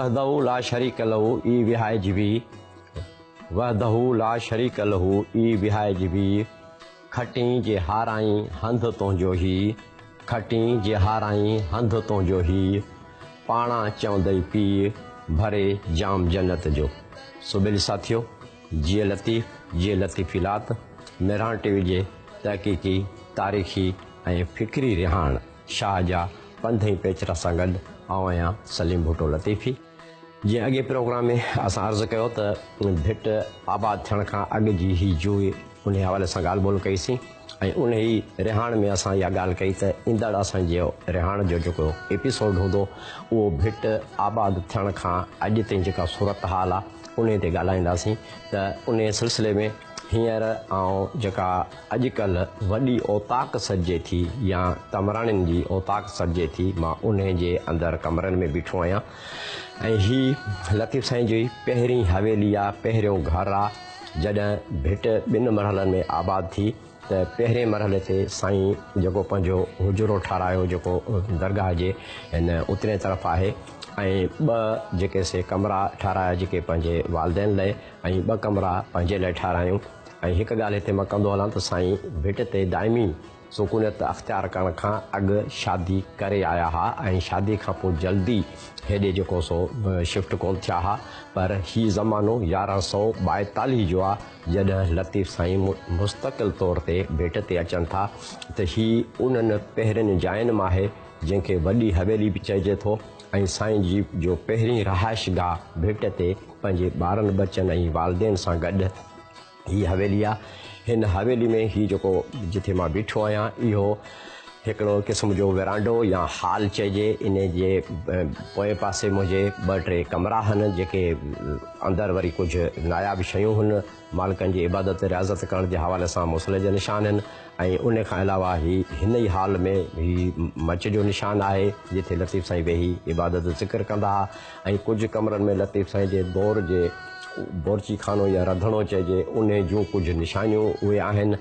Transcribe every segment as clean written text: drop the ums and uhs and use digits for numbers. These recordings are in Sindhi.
وحده لا شريڪ له ئي وهائج وي، وحده لا شريڪ له ئي وهائج وي، کٽين جي هارائين هنڌ تنهنجو هي، کٽين جي هارائين هنڌ تنهنجو هي، پاڻان چوندئي پيء ڀري جام جنت جو. سو ٻيلي ساٿيو! جيئي لطيف، جيئي لطيفي لات، مهراڻ ٽي وي جي تحقيقي، تاريخي ۽ فڪري رهاڻ شاهه جا پنڌ ۽ پيچرا سان گڏ آئون آهيان سليم ڀٽو لطيفي. جيئن اڳئين پروگرام ۾ اسان عرض ڪيو ته ڀٽ آباد ٿيڻ کان اڳ جي هي جوء انهي حوالي سان ڳالهه ٻولهه ڪئي سين ۽ انهي رهاڻ ۾ اسان اها ڳالهه ڪئي ته ايندڙ اسان جي رهاڻ جو جيڪو ايپيسوڊ هوندو اهو ڀٽ آباد ٿيڻ کان اڄ تائين جيڪا صورتحال آ انهي تي ڳالهائينداسين ته انهي سلسلي ۾ هينئر آئون جيڪا اڄڪلهه وڏي اوطاق سڏجي ٿي يا تمراڻين جي اوطاق سڏجي ٿي مان انهي جي اندر ڪمرن ۾ بيٺو آهيان ۽ هي لطيف سائين جي پهرين حويلي آ پهريون گهر آ جڏهن ڀٽ ٻن مرحلن ۾ آباد ٿي ته پهرين مرحلي تي سائين جيڪو پنهنجو حجرو ٺارايو جيڪو درگاهه جي هن اترين طرف آهي ۽ ٻه جيڪي سي ڪمرا ٺارايا جيڪي پنهنجي والدين لئه ۽ ٻه ڪمرا پنهنجي لئه ٺارايون ۽ هڪ ڳالهه هتي مان ڪندو هلان ته سائين ڀٽ تي دائمي سڪونيت اختيار ڪرڻ کان اڳ شادي ڪري آيا ها ۽ شادي کان پوء جلدي هيڏي جيڪو سو شفٽ ڪونه ٿيا ها پر هي زمانو 1142 جو آ جڏهن لطيف سائين مستقل طور تي ڀيٽ تي اچن ٿا ته هي انهن پهرين جاين مان آهي جنهن کي وڏي حويلي به چئجي ٿو ۽ سائين جي جو پهرين رهائشگاهه ڀيٽ تي پنهنجي ٻارن ٻچن ۽ والدين سان گڏ هي حويلي آ. هن حويلي ۾ هي جيڪو جٿي مان بيٺو آهيان اهو هڪڙو قسم جو ورانڊو يا هال چئجي. انهي جي پوئين پاسي منهنجي ٻه ٽي ڪمرا هن جيڪي اندر وري ڪجهه ناياب شيون هن. مالڪن جي عبادت رياضت ڪرڻ جي حوالي سان مصلي جا نشان هن ۽ انهي کان علاوه هي هن ئي هال ۾ هي مچ جو نشان آهي جٿي لطيف سائين ويهي عبادت ذڪر ڪندا ها ۽ ڪجهه ڪمرن ۾ لطيف سائين جي دور جي بورچي خانو يا رڌڻو چئجي انهي جون ڪجهه نشانيون اهي آهن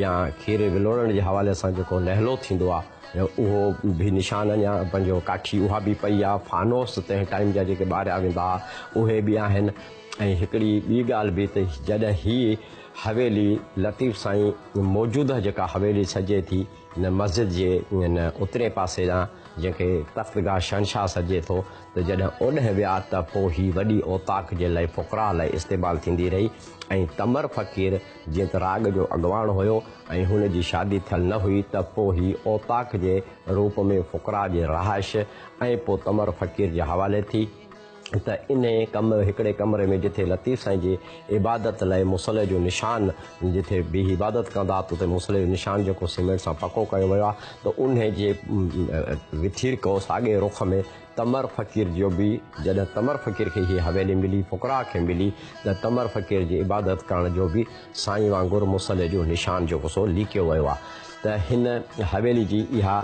يا کير ولوڙڻ جي حوالي سان جيڪو نهلو ٿيندو آ اهو به نشان اڃا پنهنجو ڪاٺي اها به پئي آ فانوس تنهن ٽائيم جا جيڪي ٻاريا ويندا ها اهي به آهن ۽ هڪڙي ٻي ڳالهه به ته جڏهن هي حويلي لطيف سائين موجوده جيڪا حويلي سڏجي ٿي هن مسجد جي هن اترئين پاسي ڏانهن جنهن کي تختگاهه شهنشاهه سڏجي ٿو ته جڏهن اوڏهن ويا ته پوء هي وڏي اوطاق جي لئه فقراء لئه استعمال ٿيندي رهي ۽ تمر فقير جيئن ته راڳ جو اڳواڻ هيو ۽ هن جي شادي ٿيل نه هئي ته پوء هي اوطاق جي روپ ۾ فقراء جي رهائش ۽ پوء تمر فقير جي حوالي ٿي. ته انهيء ڪم هڪڙي ڪمري ۾ جٿي لطيف سائين جي عبادت لئه مصلي جو نشان جٿي بيهي عبادت ڪندا ته اتي مصلي جو نشان جيڪو سيمينٽ سان پڪو ڪيو ويو آهي ته انهيء جي وٿيرڪو ساڳئي رخ ۾ تمر فقير جو به جڏهن تمر فقير کي هيء حويلي ملي فقراء کي ملي ته تمر فقير جي عبادت ڪرڻ جو به سائين وانگر مصلي جو نشان جيڪو سو ليڪيو ويو آهي ته هن حويلي جي اها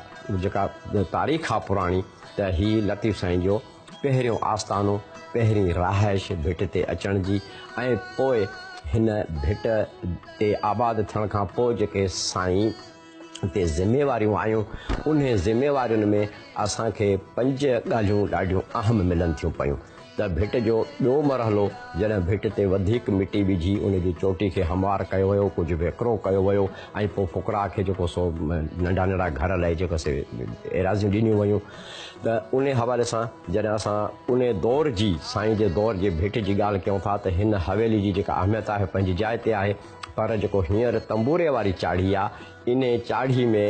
جيڪا تاريخ آهي پراڻي ته هي لطيف سائين جو پهريون آستانو، پهرين رهائش ڀٽ تي اچڻ جي ۽ پوء هن ڀٽ تي آباد ٿيڻ کان پوء جيڪي سائين تي ذميواريون آيون، انهي ذميوارين ۾ اسان کي پنج ڳالهيون ڏاڍيون اهم ملن ٿيون پيون ته ڀٽ جو ٻيو مرحلو جڏهن ڀٽ تي وڌيڪ مٽي وجهي ان جي چوٽي کي هموار ڪيو ويو، ڪجهه ويڪرو ڪيو ويو ۽ پوء فقراء کي جيڪو سو ننڍا ننڍا گهر لئي جيڪو سي ايراضيون ڏنيون ويون. ته انهي حوالي سان جڏهن اسان انهي دور جي سائين جي دور جي ڀيٽ جي ڳالهه ڪيون ٿا ته هن حويلي جي جيڪا اهميت آهي پنهنجي جاء تي آهي پر جيڪو هينئر تنبوري واري چاڙهي آ انهي چاڙهي ۾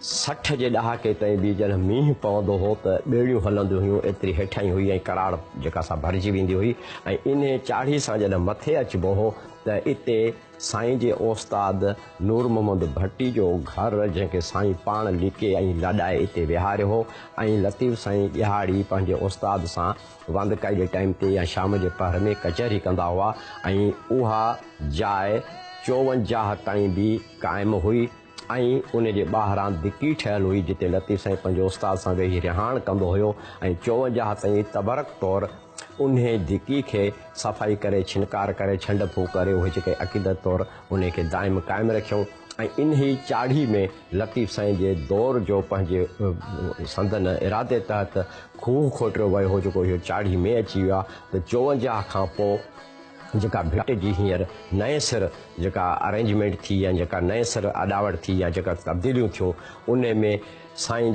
60 جي ڏهاڪي تائين به جڏهن مينهن پوندو هو ته ٻيڙيون هلنديون هيون ايتري هيٺائين هئي ۽ ڪراڙ جيڪا سا ڀرجي ويندي هئي ۽ انهي چاڙهي سان جڏهن مٿي اچبو هو ته اتي سائين جي اوستاد نور محمد ڀٽي جو گهر جنهن کي سائين پاڻ ليڪي ۽ لڏائي اتي ويهاريو هو ۽ لطيف سائين ڏهاڙي پنهنجي استاد سان واندڪائي جي ٽائيم تي يا شام جي پهر ۾ ڪچهري ڪندا هئا ۽ اها جاء 54 تائين به قائم هئي ۽ ان جي ٻاهران دڪي ٺهيل هئي جتي لطيف سائين پنهنجي استاد سان ويهي رهاڻ ڪندو هيو ۽ 54 تائين تبرڪ طور انهيء ڌڪي کي صفائي ڪري، ڇنڪار ڪري، ڇنڊ ڦوڪ ڪري، اهي جيڪي عقيدت طور انهيء کي دائم قائم رکيائون ۽ انهي چاڙهي ۾ لطيف سائين جي دور جو پنهنجي سندن ارادي تحت کوهه کوٽيو ويو هو جيڪو اهو چاڙهي ۾ اچي ويو آهي ته 54 کان پوء جيڪا ڀٽ جي هينئر نئين سر جيڪا ارينجمينٽ ٿي يا جيڪا نئين سر اڏاوٽ ٿي يا جيڪا تبديليون ٿيون انهي ۾ سائين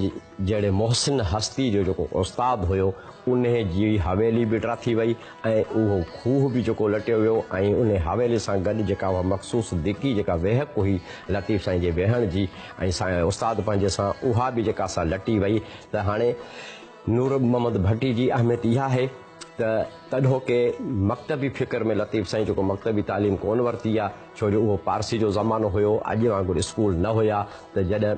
جهڙي محسن هستي جو جيڪو استاد هيو انهي جي حويلي به ڊاٿي وئي ۽ اهو کوهه به جيڪو لٽيو ويو ۽ انهي حويلي سان گڏ جيڪا اها مخصوص دڪي جيڪا ويهڪ هئي لطيف سائين جي ويهڻ جي ۽ سائين استاد پنهنجي سان اها به جيڪا سا لٽي وئي ته هاڻي نور محمد ڀٽي جي اهميت اها آهي ته تڏهوڪي مڪتبي فڪر ۾ لطيف سائين جيڪو مڪتبي تعليم ڪونه ورتي آ ڇو جو اهو پارسي جو زمانو هيو اڄ وانگر اسڪول نه هيا ته جڏهن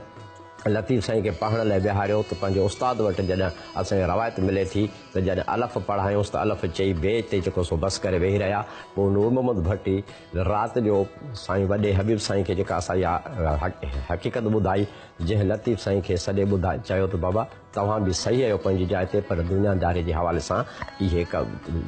لطيف سائين کي پڙهڻ لاء ويهاريو ته پنهنجي استاد وٽ جڏهن اسان کي روايت ملي ٿي ته جڏهن الف پڙهايونس ته الف چئي بي تي جيڪو سو بس ڪري ويهي رهيا. پوء نور محمد ڀٽي رات جو سائين وڏي حبيب سائين کي جيڪا اسان اها حقيقت ٻڌائي جنهن لطيف سائين کي سڏي ٻڌائي چيو ته بابا توهان به صحيح آهيو پنهنجي جاء تي پر دنياداري جي حوالي سان اهي هڪ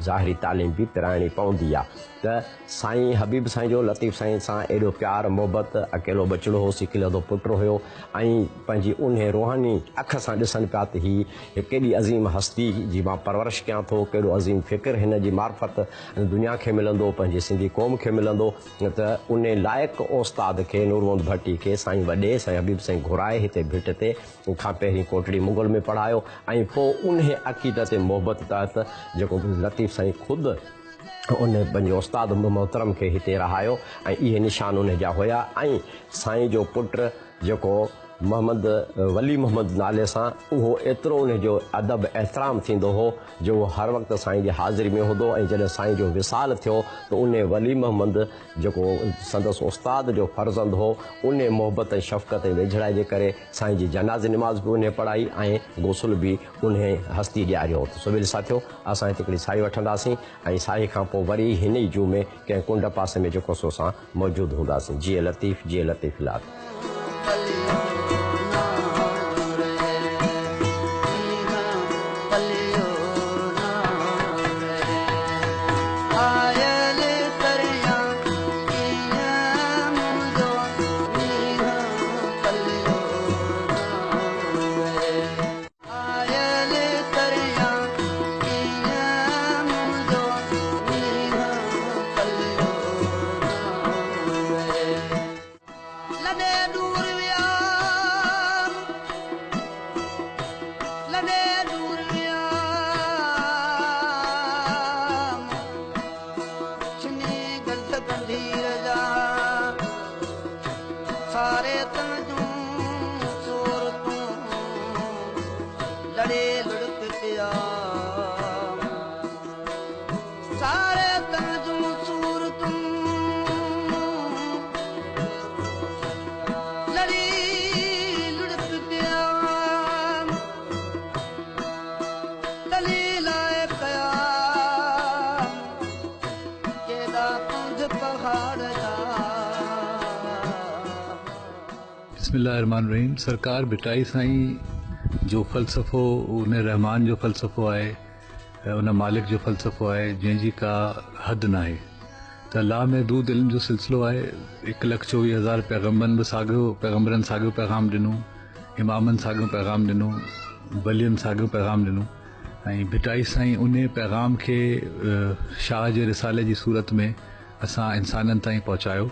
ظاهري تعليم به پرائڻي پوندي آهي ته سائين حبيب سائين جو لطيف سائين سان ايڏو پيار محبت، اڪيلو ٻچڙو هوس، اڪيلو پٽ هيو ۽ پنهنجي انهي روحاني اک سان ڏسن پيا ته هي هڪ ڪيڏي عظيم هستي جي مان پرورش ڪيان ٿو، ڪيڏو عظيم فڪر هن جي معرفت دنيا کي ملندو، پنهنجي سنڌي قوم کي ملندو ته انهي لائق اوستاد کي نور محمد ڀٽي کي سائين وڏي سائين حبيب سائين گهرائي هتي ڀٽ تي کان پهرين ڪوٽڙي مغل ۾ پڙهايو ۽ پوء انهي عقيدت محبت تحت جيڪو لطيف سائين خود ان پنهنجي استاد محترم کي هتي رهايو ۽ اهي نشان ان جا هيا ۽ سائين جو پٽ جيڪو محمد ولي محمد نالي سان اهو ايترو ان جو ادب احترام ٿيندو هو جو اهو هر وقت سائين جي حاضري ۾ هوندو ۽ جڏهن سائين جو وصال ٿيو ته ان ولي محمد جيڪو سندس استاد جو فرزند هو ان محبت ۽ شفقت ۽ ويجهڙائي جي ڪري سائين جي جنازي نماز به انهي پڙهائي ۽ غسل به انهي هستي ڏياريو ته سويل ساٿيو اسان هتي هڪڙي ساهي وٺنداسين ۽ ساهي کان پوء وري هن ئي جوء ۾ ڪنهن ڪنڊ پاسي ۾ جيڪو سو اسان موجود هونداسين. جيئي لطيف، جيئي لطيف لات. آيل ڪريان ڪيئن منهنجو مينهن پليو نه رهي. لڏي ڏور ويام، لڏي ڏور ويام، ڇني گنڍ گنڀير جا، ساري تن جون صورتون لڙي لڙڪ پيا، ساري تن جون صورتون لڙي لڙڪ پيا، تلي لاء ڪيا ڪيڏا پنڌ پهاڙ جا. بسم الله الرحمٰن الرحيم سرڪار ڀٽائي سائين جو فلسفو ان رحمان جو فلسفو آهي ان مالڪ جو فلسفو آهي جنهن جي ڪا حد ناهي ته لامحدود علم جو سلسلو آهي 1,24,000 پيغمبرن به ساڳيو پيغمبرن ساڳيو پيغام ڏنو امامن ساڳيو پيغام ڏنو ولين ساڳيو پيغام ڏنو ۽ ڀٽائي سائين انهي پيغام کي شاهه جي رسالي جي صورت ۾ اسان انسانن تائين پهچايو.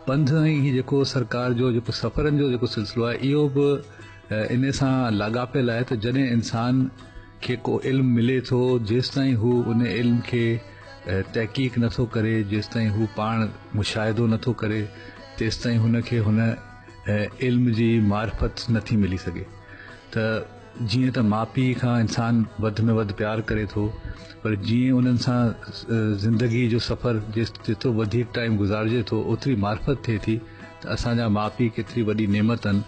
پنڌ ۽ هي جيڪو سرڪار جو جيڪو سفرن جو جيڪو سلسلو آهي اهو به انهي سان لاڳاپيل آهي ته جڏهن انسان کي ڪو علم ملي ٿو جيستائين هو ان علم کي تحقيق نٿو ڪري جيستائين هو پاڻ مشاهدو نٿو ڪري تيستائين هن کي هن علم جي معرفت نٿي ملي سگهي ته جيئن ته ماء پيء کان انسان وڌ ۾ وڌ پيار ڪري ٿو پر جيئن انهن سان زندگي جو سفر جيترو وڌيڪ ٽائيم گذارجي ٿو اوتري معرفت ٿئي ٿي ته اسان جا ماء پيء ڪيتري وڏي نعمت آهن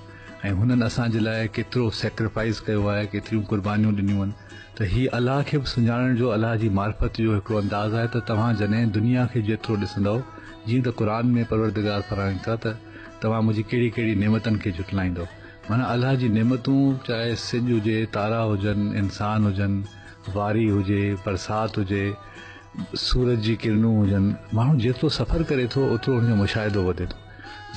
۽ هنن اسان جي لاء ڪيترو سيڪريفائز ڪيو آهي ڪيتريون قربانيون ڏنيون آهن ته هي الله کي به سڃاڻڻ جو الله جي معرفت جو هڪڙو انداز آهي ته توهان جڏهن دنيا کي جيترو ڏسندؤ جيئن ته قرآن ۾ پروردگار فرمائن ٿا ته توهان منهنجي ڪهڙي ڪهڙي نعمتن کي جهٽلائيندؤ معنيٰ الله جي نعمتون چاهي سج هجي، تارا هجن، انسان هجن، واري هجي، برسات هجي، سورج جي ڪرنون هجن، ماڻهو جيترو سفر ڪري ٿو اوترو هن جو مشاهدو وڌي ٿو.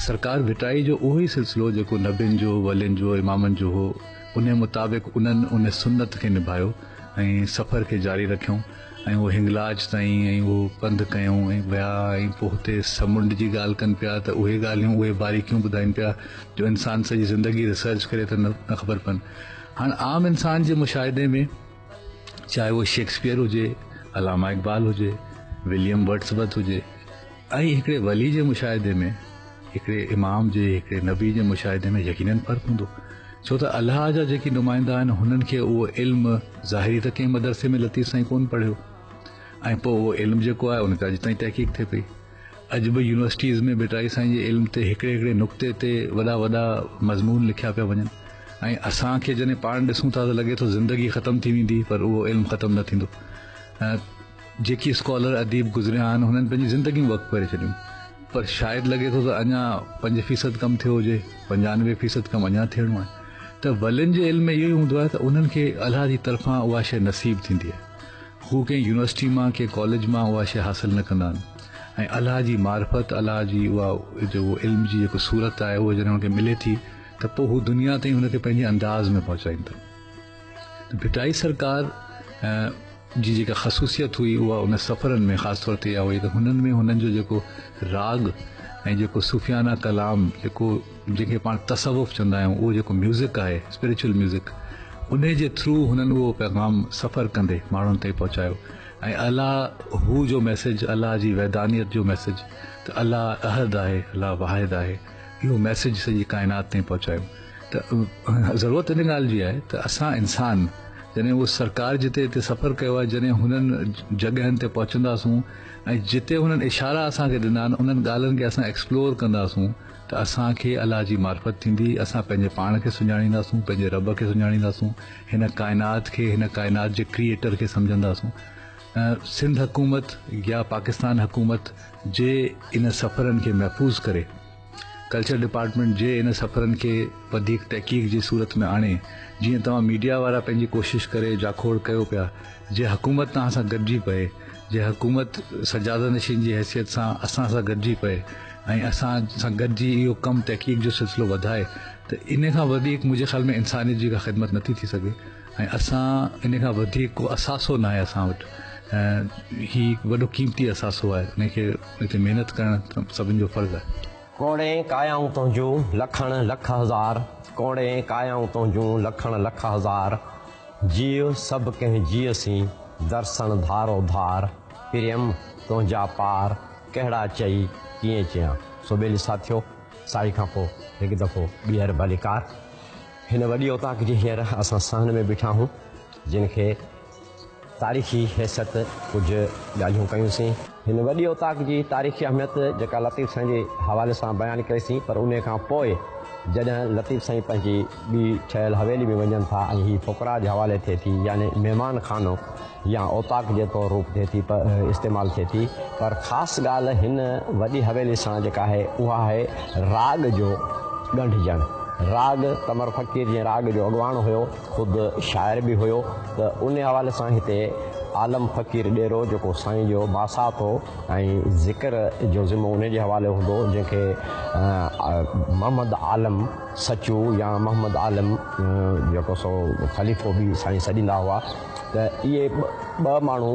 سرڪار ڀٽائي جو اهو ئي سلسلو جيڪو نبين جو، ولين جو، امامن جو هو، انهي مطابق انهن ان سنت کي نڀايو ۽ سفر کي جاري رکيائون ۽ اهو هنگلاج تائين ۽ اهو پنڌ ڪيائون ۽ ويا ۽ پوء هتي سمنڊ جي ڳالهه ڪن پيا ته اهي ڳالهيون اهي باريڪيون ٻڌائين پيا جو انسان سڄي زندگي ريسرچ ڪري ته نه خبر پون. هاڻ عام انسان جي مشاهدي ۾ چاهي اهو شيڪسپيئر هجي، علامه اقبال هجي، وليم ورڊس ورٿ هجي ۽ هڪڙي ولي جي مشاهدي ۾ هڪڙي امام جي هڪڙي نبي جي مشاهدي ۾ يقينن فرق هوندو ڇو ته الله جا جيڪي نمائندا آهن هنن کي اهو علم ظاهري ته ڪنهن مدرسي ۾ لطيف سائين ڪونه پڙهيو ۽ پوء اهو علم جيڪو آهي ان تي اڄ تائين تحقيق ٿئي پئي اڄ به يونيورسٽيز ۾ ڀٽائي سائين جي علم تي هڪڙي هڪڙي نقطي تي وڏا وڏا مضمون لکيا پيا وڃن ۽ اسان کي جڏهن پاڻ ڏسون ٿا ته لڳي ٿو زندگي ختم ٿي ويندي پر اهو علم ختم نه ٿيندو جيڪي اسڪالر اديب گذريا آهن هنن پنهنجي زندگيون وقف ڪري ڇڏيون پر شايد لڳي ٿو ته اڃا 5% ڪم ٿيو هجي، 95% ڪم اڃا ٿيڻو آهي ته ولين جي علم ۾ اهو ئي هوندو آهي ته انهن کي الله جي طرفان اها شيء نصيب ٿيندي آهي. هو ڪنهن يونيورسٽي مان ڪنهن ڪاليج مان اها شيء حاصل نه ڪندا آهن ۽ الله جي معرفت الله جي اها جو علم جي جيڪو صورت آهي اها جڏهن انهن کي ملي ٿي ته پوء هو دنيا تائين هن کي پنهنجي انداز ۾ پهچائين ٿا. ته ڀٽائي سرڪار جي جيڪا خصوصيت هئي اها ان سفرن ۾ خاص طور تي اها هئي ته هنن ۾ هنن جو جيڪو راڳ ۽ جيڪو صوفيانه ڪلام جيڪو جنهن کي پاڻ تصوف چوندا آهيون اهو جيڪو ميوزڪ آهي اسپريچوئل ميوزڪ انهي جي ٿرو هنن اهو پيغام سفر ڪندي ماڻهن تائين پهچايو ۽ الله هو جو ميسيج الله جي وحدانيت جو ميسيج ته الله احد آهي الله واحد آهي اهو ميسيج سڄي ڪائنات تائين پهچايو ته ضرورت ان ڳالهه جي آهي ته اسان انسان جڏهن اهو سرڪار جتي هتي سفر ڪيو آهي جڏهن هنن جڳهين تي پهچنداسون ۽ جتي هنن اشارا اسان کي ڏنا آهن انهن ڳالهين کي اسان ايڪسپلور ڪنداسون ته اسان کي الله جي معرفت ٿيندي اسان پنهنجي پاڻ کي سڃاڻينداسون پنهنجي رب کي سڃاڻينداسون هن ڪائنات کي هن ڪائنات جي ڪريئيٽر کي سمجهنداسون سنڌ حڪومت يا پاڪستان حڪومت جي ان سفرن کي محفوظ ڪري ڪلچر ڊپارٽمينٽ جي ان سفرن کي وڌيڪ تحقيق جي صورت ۾ آڻي جيئن توهان ميڊيا وارا پنهنجي ڪوشش ڪري جاکوڙ ڪيو پيا جي حڪومت توهان سان گڏجي پئي جي حڪومت سجاده نشين جي حيثيت سان اسان سان گڏجي پئي ۽ اسان سان گڏجي اهو ڪم تحقيق جو سلسلو وڌائي ته ان کان وڌيڪ منهنجي خيال ۾ انسانيت جي ڪا خدمت نٿي ٿي سگهي ۽ اسان ان کان وڌيڪ ڪو اثاثو ناهي اسان وٽ ۽ هي وڏو قيمتي اثاثو آهي ان کي ان تي محنت ڪرڻ سڀن جو فرض آهي. ڪوڙين ڪايائون تنهنجون لکڻ لک هزار، ڪوڙين ڪايائون تنهنجون لکڻ لک هزار، جيء سڀ ڪنهن جيء سين درسڻ ڌارو ڌار، پريم تنهنجا پار ڪهڙا چئي ڪيئن چيان. سو ٻيلي ساٿيو سائي کان پوء هڪ دفعو ٻيهر ڀليڪار. هن وڏي اوطاق جي هينئر اسان صحن ۾ بيٺا آهيون، جن کي تاريخي حيثيت ڪجهه ڳالهيون ڪيون سين. هن وڏي اوطاق جي تاريخي اهميت جيڪا لطيف سائين جي حوالي سان بيان ڪئي سين، پر انهي کان پوء جڏهن لطيف سائين پنهنجي ٻي ٺهيل حويلي ۾ وڃن ٿا ۽ هي فقراء جي حوالي ٿئي ٿي يعني مهمان خانو يا اوطاق جي طور روپ ٿئي ٿي استعمال ٿئي ٿي پر خاص ڳالهه هن وڏي حويلي سان جيڪا آهي اها آهي راڳ جو ڳنڍجڻ. راڳ تمر فقير جيئن راڳ جو اڳواڻ هيو خود شاعر به هيو ته ان حوالي سان هتي عالم فقير ڏيرو جيڪو سائين جو ماسات هو ۽ ذڪر جو ذمو ان جي حوالي هوندو جنهن کي محمد عالم سچو يا محمد عالم جيڪو سو خليفو به سائين سڏيندا هئا ته اهي ٻه ماڻهو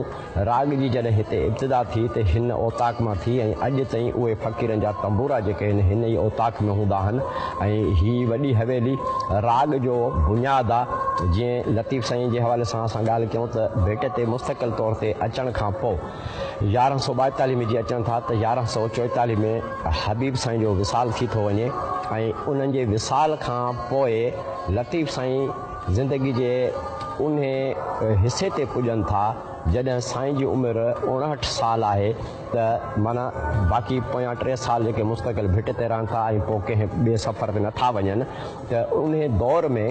راڳ جي جڏهن هتي ابتدا ٿي ته هن اوطاق مان ٿي ۽ اڄ تائين اهي فقيرن جا تنبورا جيڪي آهن هن ئي اوطاق ۾ هوندا آهن ۽ هي وڏي حويلي راڳ جو بنياد آ جيئن لطيف سائين جي حوالي سان اسان ڳالهه ڪيون ته ڀيٽ تي مستقل طور تي اچڻ کان پوء 1142 ۾ جي اچن ٿا ته 1144 ۾ حبيب سائين جو وصال ٿي ٿو وڃي ۽ انهن جي وصال کان پوء لطيف سائين زندگي جي انهي حصي تي پڄن ٿا جڏهن سائين جي عمر 59 سال آهي ته معنيٰ باقي پويان ٽي سال جيڪي مستقل ڀٽ تي رهن ٿا ۽ پوء ڪنهن ٻئي سفر تي نٿا وڃن ته انهي دور ۾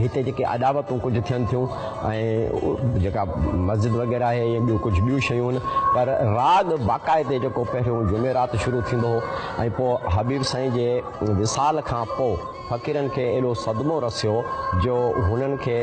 هتي جيڪي اڏاوتون ڪجهه ٿين ٿيون ۽ جيڪا مسجد وغيره آهي ۽ ٻيون ڪجهه ٻيون شيون آهن پر راڳ باقاعدي جيڪو پهريون جمعرات شروع ٿيندو هو ۽ پوء حبيب سائين جي وصال کان پوء فقيرن کي ايڏو صدمو رسيو جو هنن کي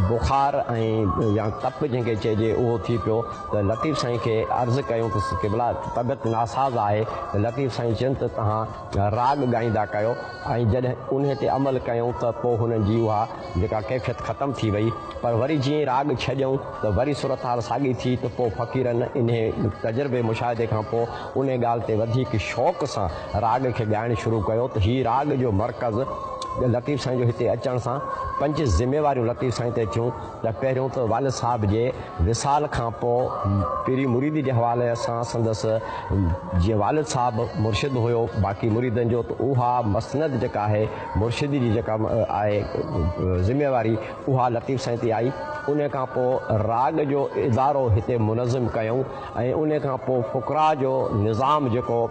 بخار ۽ يا تپ جنهن کي چئجي اهو ٿي پيو ته لطيف سائين کي عرض ڪيون ته قبلا طبيعت ناساز آهي ته لطيف سائين چين ته توهان راڳ ڳائيندا ڪيو ۽ جڏهن انهي تي عمل ڪيائون ته پوء هنن جي اها جيڪا ڪيفيت ختم ٿي وئي پر وري جيئن ئي راڳ ڇڏيائون ته وري صورتحال ساڳي ٿي ته پوء فقيرن انهي تجربي مشاهدي کان پوء انهي ڳالهه تي وڌيڪ شوق سان راڳ کي ڳائڻ شروع ڪيو ته هي راڳ جو مرڪز لطيف سائين جو هتي اچڻ سان پنج ذميواريون لطيف سائين تي ٿيون ته پهريون ته والد صاحب جي وصال کان پوء پيري مريدي جي حوالي سان سندس جيئن والد صاحب مرشد هيو باقي مريدن جو ته اها مسند جيڪا آهي مرشدي جي جيڪا آهي ذميواري اها لطيف سائين تي آئي ان کان پوء راڳ جو ادارو هتي منظم ڪيائون ۽ ان کان پوء فقراء جو نظام جيڪو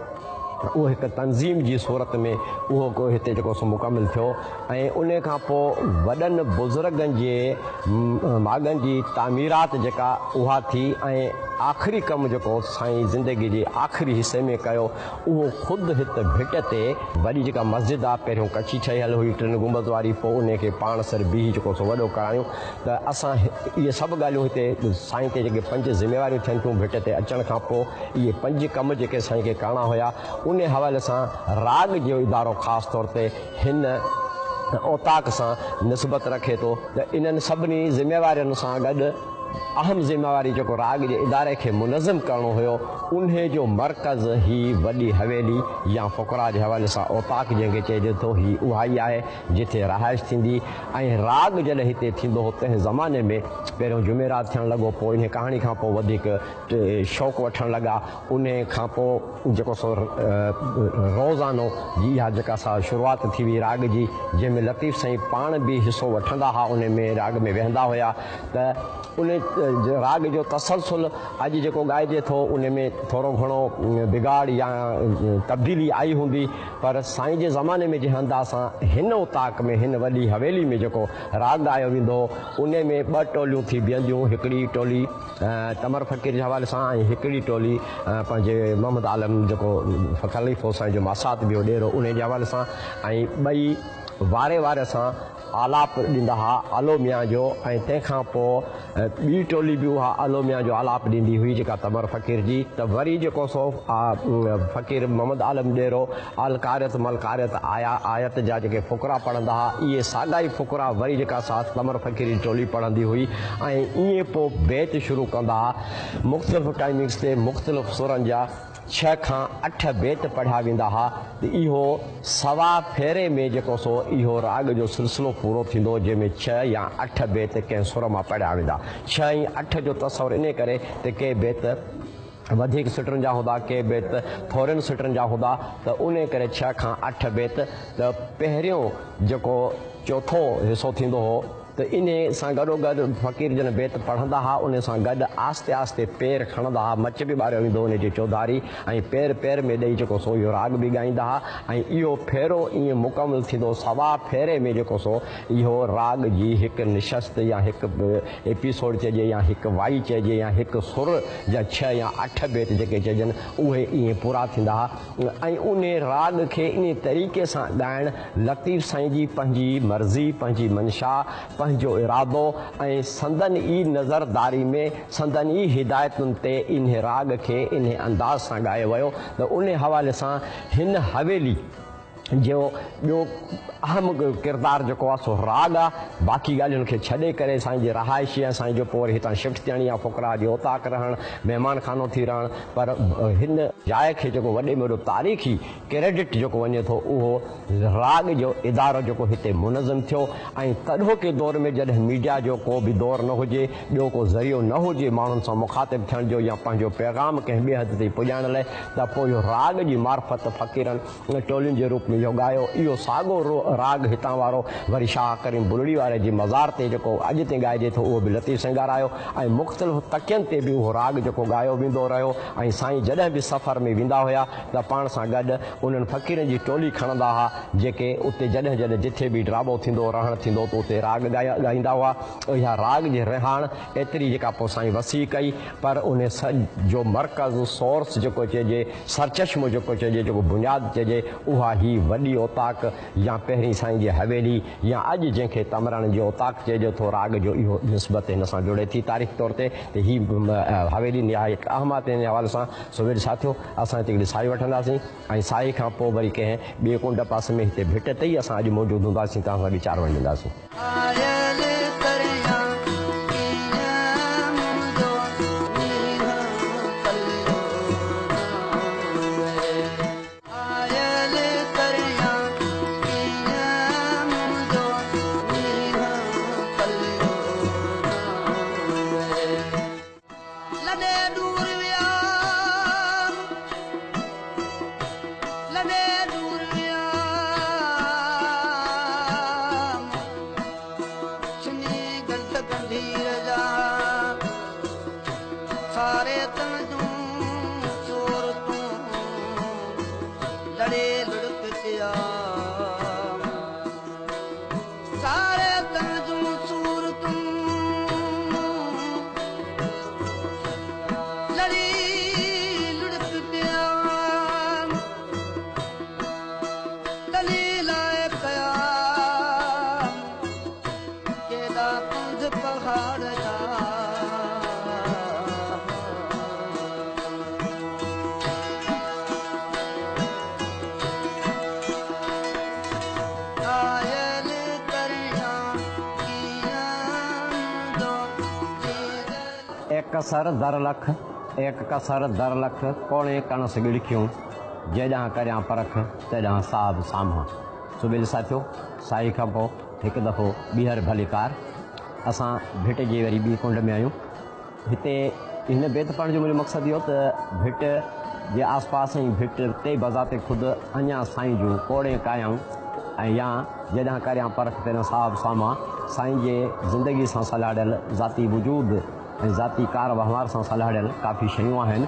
اهو هڪ تنظيم جي صورت ۾ اهو ڪو هتي جيڪو سو مڪمل ٿيو ۽ ان کان پوء وڏن بزرگن جي ماڳن جي تعميرات جيڪا اها ٿي ۽ آخري ڪم جيڪو سائين زندگي جي آخري حصي ۾ ڪيو اهو خود هت ڀٽ تي وڏي جيڪا مسجد آ پهريون ڪچي ٺهيل هئي ٽن گنبذ واري پوء انهي کي پاڻ سر بيهي جيڪو سو وڏو ڪرايون ته اسان اهي سڀ ڳالهيون هتي سائين تي جيڪي پنج ذميواريون ٿين ٿيون ڀٽ تي اچڻ کان پوء اهي پنج ڪم جيڪي سائين کي ڪرڻا هيا انهي حوالي سان راڳ جو ادارو خاص طور تي هن اوطاق سان نسبت رکي ٿو ته انهن سڀني ذميوارين سان گڏ اهم ذميواري جيڪو راڳ جي اداري کي منظم ڪرڻو هيو انهي جو مرڪز هي وڏي حويلي يا فقراء جي حوالي سان اوطاق جنهن کي چئجي ٿو هي اها ئي آهي جتي رهائش ٿيندي ۽ راڳ جڏهن هتي ٿيندو هو تنهن زماني ۾ پهريون جمعرات ٿيڻ لڳو پوء انهي ڪهاڻي کان پوء وڌيڪ شوق وٺڻ لڳا انهي کان پوء جيڪو سو روزانو جي اها جيڪا سا شروعات ٿي وئي راڳ جي جنهن ۾ لطيف سائين پاڻ به حصو وٺندا ها انهي ۾ راڳ ۾ ويهندا هيا ته انهي راڳ جو تسلسل اڄ جيڪو ڳائجي ٿو انهي ۾ ٿورو گهڻو بگاڙ يا تبديلي آئي هوندي پر سائين جي زماني ۾ جنهن انداز سان هن اوطاق ۾ هن وڏي حويلي ۾ جيڪو راڳ ڳايو ويندو هو انهي ۾ ٻه ٽوليون ٿي بيهنديون هڪڙي ٽولي تمر فقير جي حوالي سان ۽ هڪڙي ٽولي پنهنجي محمد عالم جيڪو خليفو سائين جو ماسات به هو ڏيرو انهي جي حوالي سان ۽ ٻئي واري واري سان آلاپ ڏيندا ها الو ميان جو ۽ تنهن کان پوء ٻي ٽولي به اها الو ميان جو آلاپ ڏيندي هئي جيڪا تمر فقير جي ته وري جيڪو سو فقير محمد عالم ڏيرو القاريت ملقاريت آيا آيت جا جيڪي فقرا پڙهندا ها اهي ساڳا ئي فقرا وري جيڪا سا تمر فقير جي ٽولي پڙهندي هئي ۽ ائين پوء بيت شروع ڪندا ها مختلف ٽائمنگس تي مختلف سرن جا ڇهه کان اٺ بيت پڙهيا ويندا ها ته اهو سوا ڦيري ۾ جيڪو سو اهو راڳ جو سلسلو پورو ٿيندو جنهن ۾ ڇهه يا اٺ بيت ڪنهن سر مان پڙهيا ويندا. ڇهه ۽ اٺ جو تصور انهي ڪري ته ڪي بيت وڌيڪ سٽن جا هوندا ڪي بيت ٿورين سٽن جا هوندا ته انهي ڪري ڇهه کان اٺ بيت ته پهريون جيڪو چوٿون حصو ٿيندو هو ته انهي سان گڏوگڏ فقير جن بيت پڙهندا ها انهي سان گڏ آهستي آهستي پير کڻندا ها مچ به ٻاريو ويندو هو انهي جي چوڌاري ۽ پير پير ۾ ڏئي جيڪو سو اهو راڳ به ڳائيندا ها ۽ اهو ڦيرو ائين مڪمل ٿيندو سوا ڦيري ۾ جيڪو سو اهو راڳ جي هڪ نشست يا هڪ ايپيسوڊ چئجي يا هڪ وائي چئجي يا هڪ سر جا ڇهه يا اٺ بيت جيڪي چئجن اهي ائين پورا ٿيندا ها ۽ انهي راڳ کي انهي طريقي سان ڳائڻ لطيف سائين جي پنهنجي مرضي، پنهنجي منشا، پنهنجو ارادو ۽ سندن ئي نظرداري ۾ سندن ئي هدايتن تي انهي راڳ کي انهي انداز سان ڳايو ويو ته انهي حوالي سان هن حويلي جو ٻيو اهم ڪردار جيڪو آهي سو راڳ آهي باقي ڳالهين کي ڇڏي ڪري سائين جي رهائش يا سائين جو پوء وري هتان شفٽ ٿيڻ يا فقراء جي اوطاق رهڻ مهمان خانو ٿي رهڻ پر هن جاء کي جيڪو وڏي ۾ وڏو تاريخي ڪريڊٽ جيڪو وڃي ٿو اهو راڳ جو ادارو جيڪو هتي منظم ٿيو ۽ تڏهوڪي دور ۾ جڏهن ميڊيا جو ڪو به دور نه هجي ٻيو ڪو ذريعو نه هجي ماڻهن سان مخاطب ٿيڻ جو يا پنهنجو پيغام ڪنهن ٻئي حد تائين پڄائڻ لئه ته پوء اهو راڳ جي معرفت فقيرن ٽولين جي روپ ۾ ۾ اهو ڳايو. اهو ساڳو راڳ هتان وارو وري شاهه ڪريم بلڙي واري جي مزار تي جيڪو اڄ تائين ڳائجي ٿو اهو به لطيف سائين ڳارايو ۽ مختلف تڪين تي به اهو راڳ جيڪو ڳايو ويندو رهيو ۽ سائين جڏهن به سفر ۾ ويندا هيا ته پاڻ سان گڏ انهن فقيرن جي ٽولي کڻندا ها جيڪي اتي جڏهن جڏهن جٿي به ڊراٻو ٿيندو رهڻ ٿيندو ته اتي راڳ ڳائيندا هئا. اها راڳ جي رهاڻ ايتري جيڪا پوء سائين وسيع ڪئي پر ان سڄ جو مرڪز، Source، جيڪو چئجي، سرچشمو جيڪو چئجي، جيڪو بنياد چئجي، اها هي وڏي اوطاق يا پهرين سائين جي حويلي يا اڄ جنهن کي تمراڻي جي اوطاق چئجي ٿو، راڳ جو اهو نسبت هن سان جڙي ٿي تاريخ طور تي ته هي حويلي نهايت اهم آهي تنهن حوالي سان. سو ويل ساٿيو اسان هتي هڪڙي ساهي وٺنداسين ۽ ساهي کان پوء وري ڪنهن ٻئي ڪنڊ پاسي ۾ هتي ڀٽ تي ئي اسان اڄ موجود هونداسين توهان سان ويچار ونڊينداسين. آيل ڪريان ڪيئن منهنجو نينهن پليو ناهي. آيل ڪريان ڪيئن منهنجو نينهن پليو ناهي. لڏي ڏور ويا لڏي ڏور ويا ڇني گنڍ گنڀير جا ساري تن جون صورتون لڙي لڙڪ پيا ساري تن جون صورتون لڙي لڙڪ پيا تلي لاء ڪيا ڪيڏا پنڌ پهاڙ جا. آيل ڪريان ڪيئن منهنجو جيجل. ايڪ سر در لک، ايڪ ڪسر در لک، پوڻي ڪڻس ڳڙکيون، جيڏانهن ڪريان پرک، تيڏانهن صاحب سامهان. سو ٻيلي ساٿيو، ساهي کان پوء هڪ دفعو ٻيهر ڀليڪار. اسان ڀٽ جي وري ٻي ڪنڊ ۾ آهيون. هتي هن بيت پڙهڻ جو منهنجو مقصد اهو ته ڀٽ جي آس پاس ۽ ڀٽ تي بذات خود اڃا سائين جون ڪوڙين ڪايائون ۽ يا جيڏانهن ڪريان پرک تيڏانهن صاحب سامهان سائين جي زندگي سان سلهاڙيل ذاتي وجود ۽ ذاتي ڪار وهنوار سان سلهاڙيل ڪافي شيون آهن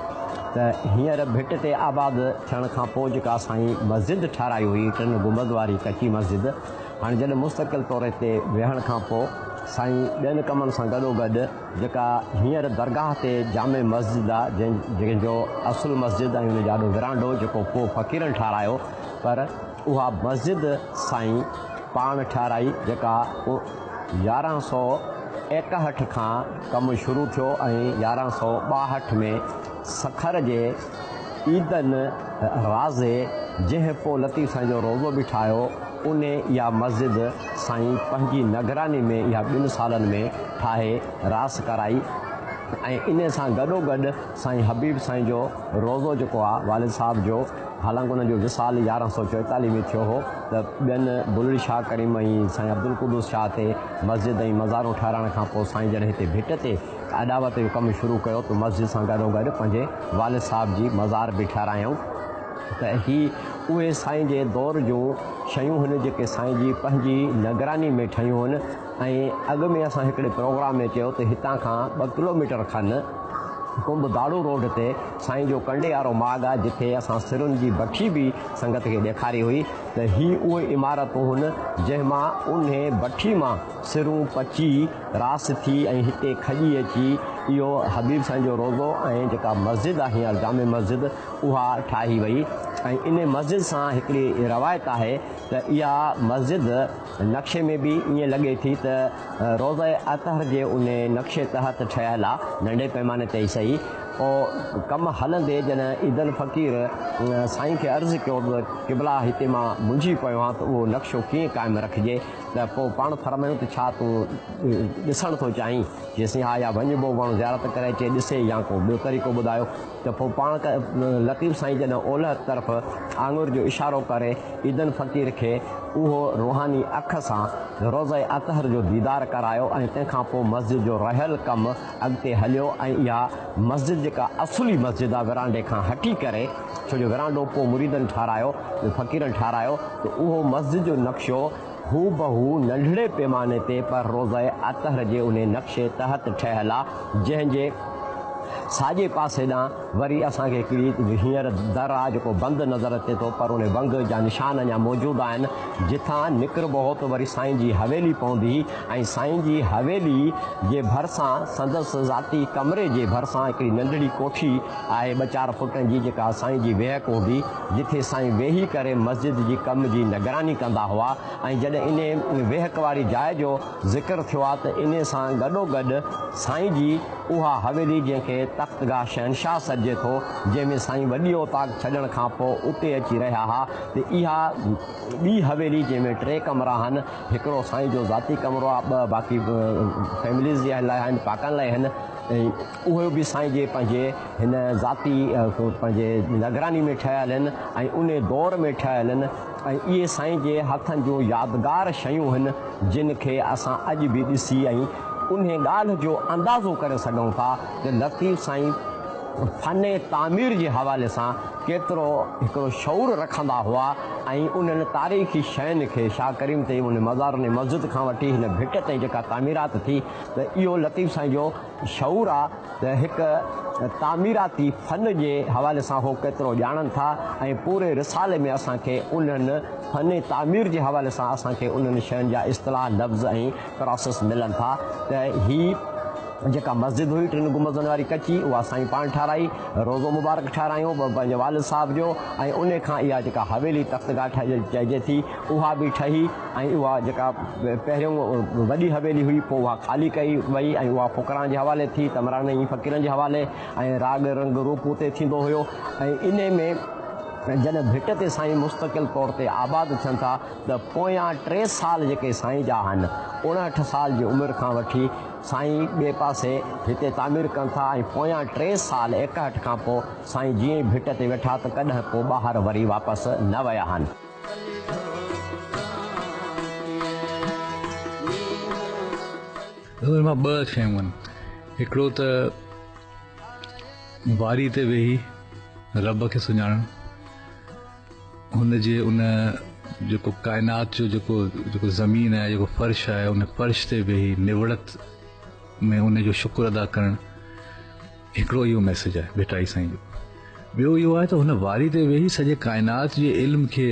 ته هينئر ڀٽ تي آباد ٿيڻ کان پوء جيڪا سائين مسجد ٺهرائي هئي ٽن گنبذ واري ڪچي مسجد هاڻي جڏهن مستقل طور هتي ويهڻ کان پوء سائين ٻين ڪمن سان گڏوگڏ جيڪا هينئر درگاهه تي جامع مسجد آ جنهن جو اصل مسجد ۽ ان جو آڏو ورانڊو جيڪو پوء فقيرن ٺهرايو پر اها مسجد سائين پاڻ ٺهرائي جيڪا 1161 کان ڪم شروع ٿيو ۽ 1162 ۾ سکر جي عيدن رازي جنهن پوء لطيف سائين جو روضو به ٺاهيو ان اها مسجد سائين پنهنجي نگراني ۾ اها ٻن سالن ۾ ٺاهي راس ڪرائي ۽ ان سان گڏوگڏ سائين حبيب سائين جو روضو جيڪو آ والد صاحب جو حالانڪ ان جو وصال 1144 ۾ ٿيو هو ته ٻين بلڙي شاهه ڪريم ۽ سائين عبدالقدوس شاهه تي مسجد ۽ مزارون ٺهرائڻ کان پوء سائين جڏهن هتي ڀٽ تي اڏاوت جو ڪم شروع ڪيو ته مسجد سان گڏوگڏ پنهنجي والد صاحب جي مزار به ٺهرايائون ته هي اهي سائين جي دور جون شيون هن جيڪي سائين جي پنهنجي نگراني ۾ ٺهيون هن ۽ اڳ ۾ اسان هڪڙي پروگرام ۾ چيو ته هتان کان 2 ڪلوميٽر کن ڪنب داڙو روڊ تي سائين جو ڪنڊي وارو ماڳ آهي جتي اسان سرن جي بٺي به سنگت کي ڏيکاري هئي ته هي اهي عمارتون هن جنهن مان انهي بٺي مان سرون پچي راس ٿي ۽ هتي کڄي اچي اهو حبيب سائين جو روضو ۽ جيڪا مسجد آهي هينئر جامع مسجد اها ٺاهي وئي ۽ انهي مسجد سان هڪڙي روايت آهي ته اها مسجد نقشي ۾ به ائين لڳي ٿي ته روضه اطهر جي انهي نقشي تحت ٺهيل آ ننڍي پيماني تي ئي سهي. پوء ڪم هلندي جڏهن عيدل فقير سائين کي عرض ڪيو ته قبلا هتي مان منجهي پيو آهيان ته اهو نقشو ڪيئن قائم رکجي. ته پوء پاڻ فرمايون ته ڇا تون ڏسڻ ٿو چاهين؟ چيسين ها يا وڃبو ماڻهو زيارت ڪري اچي ڏسي يا ڪو ٻيو طريقو ٻڌايو ته پوء پاڻ لطيف سائين جڏهن اولهه طرف آڱر جو اشارو ڪري عيدن فقير کي اهو روحاني اک سان روضه اطهر جو ديدار ڪرايو ۽ تنهن کان پوء مسجد جو رهيل ڪم اڳتي هليو ۽ اها مسجد جيڪا اصلي مسجد آهي ورانڊي کان هٽي ڪري ڇو جو ورانڊو پوء مريدن ٺارايو فقيرن ٺارايو ته اهو مسجد جو نقشو هوبهو ننڍڙي پيماني تي پر روضه اطهر جي انهي نقشي تحت ٺهيل آ، جنهن جي ساڄي پاسي ڏانهن وري اسان کي هڪڙي هينئر در آ جيڪو بند نظر اچي ٿو پر انهي ونگ جا نشان اڃا موجود آهن، جتان نڪربو هو ته وري سائين جي حويلي پوندي هئي ۽ سائين جي حويلي جي ڀرسان سندس ذاتي ڪمري جي ڀرسان هڪڙي ننڍڙي ڪوٺي آهي ٻه چار فوٽن جي جيڪا سائين جي ويهڪ هوندي جٿي سائين ويهي ڪري مسجد جي ڪم جي نگراني ڪندا هئا ۽ جڏهن انهي ويهڪ واري جاء جو ذڪر ٿيو آهي ته انهي سان گڏوگڏ سائين جي اها حويلي جنهن کي تختگاهه شهنشاهه سڏجي ٿو جنهن ۾ سائين وڏي اوطاق ڇڏڻ کان پوء اتي اچي رهيا ها ته اها ٻي حويلي جنهن ۾ ٽي ڪمرا آهن هڪڙو سائين جو ذاتي ڪمرو آهي ٻه باقي فيمليز جي لاء آهن پاڪن لاء آهن ۽ اهي به سائين جي پنهنجي هن ذاتي پنهنجي نگراني ۾ ٺهيل آهن ۽ انهي دور ۾ ٺهيل آهن ۽ اهي سائين جي هٿن جون يادگار شيون آهن جن کي اسان اڄ به ڏسي ۽ انهي ڳالهه جو اندازو ڪري سگهون ٿا ته لطيف سائين فن تعمير جي حوالي سان ڪيترو هڪڙو شعور رکندا هئا ۽ انهن تاريخي شين کي شاهه ڪريم تي ان مزار ۽ مسجد کان وٺي هن ڀٽ تائين جيڪا تعميرات ٿي ته اهو لطيف سائين جو شعور آ ته هڪ تعميراتي فن جي حوالي سان هو ڪيترو ڄاڻن ٿا ۽ پوري رسالي ۾ اسان کي انهن فن تعمير جي حوالي سان اسان کي انهن شين جا اصطلاح لفظ ۽ پراسيس ملن ٿا ته هي جيڪا مسجد هئي ٽن گنبذن واري ڪچي اها سائين پاڻ ٺاهرائي روضو مبارڪ ٺاهرايون پنهنجي والد صاحب جو ۽ انهي کان اها جيڪا حويلي تختگاهه چئجي ٿي اها به ٺهي ۽ اها جيڪا پهريون وڏي حويلي هئي پوء اها خالي ڪئي وئي ۽ اها فقران جي حوالي ٿي تمراڻي ۽ فقيرن جي حوالي ۽ راڳ رنگ روپ اتي ٿيندو هيو ۽ انهي ۾ جڏهن ڀٽ تي سائين مستقل طور تي آباد ٿين ٿا ته پويان ٽي سال جيڪي سائين جا آهن 59 سال جي عمر کان وٺي سائين ٻئي پاسي هتي تعمير ڪن ٿا ۽ پويان ٽي سال 61 کان پوء سائين جيئن ئي ڀٽ تي ويٺا ته ڪڏهن پوء ٻاهر وري واپس نه ويا آهن. ان مان ٻه شيون آهن، هڪڙو ته واري تي ويهي رب کي سڃاڻڻ، هن جي ان جيڪو ڪائنات جو جيڪو جيڪو زمين آهي جيڪو فرش آهي ان فرش تي ويهي نوڙت ۾ ان جو شڪر ادا ڪرڻ، هڪڙو اهو ميسيج آهي ڀٽائي سائين جو. ٻيو اهو آهي ته هن واري تي ويهي سڄي ڪائنات جي علم کي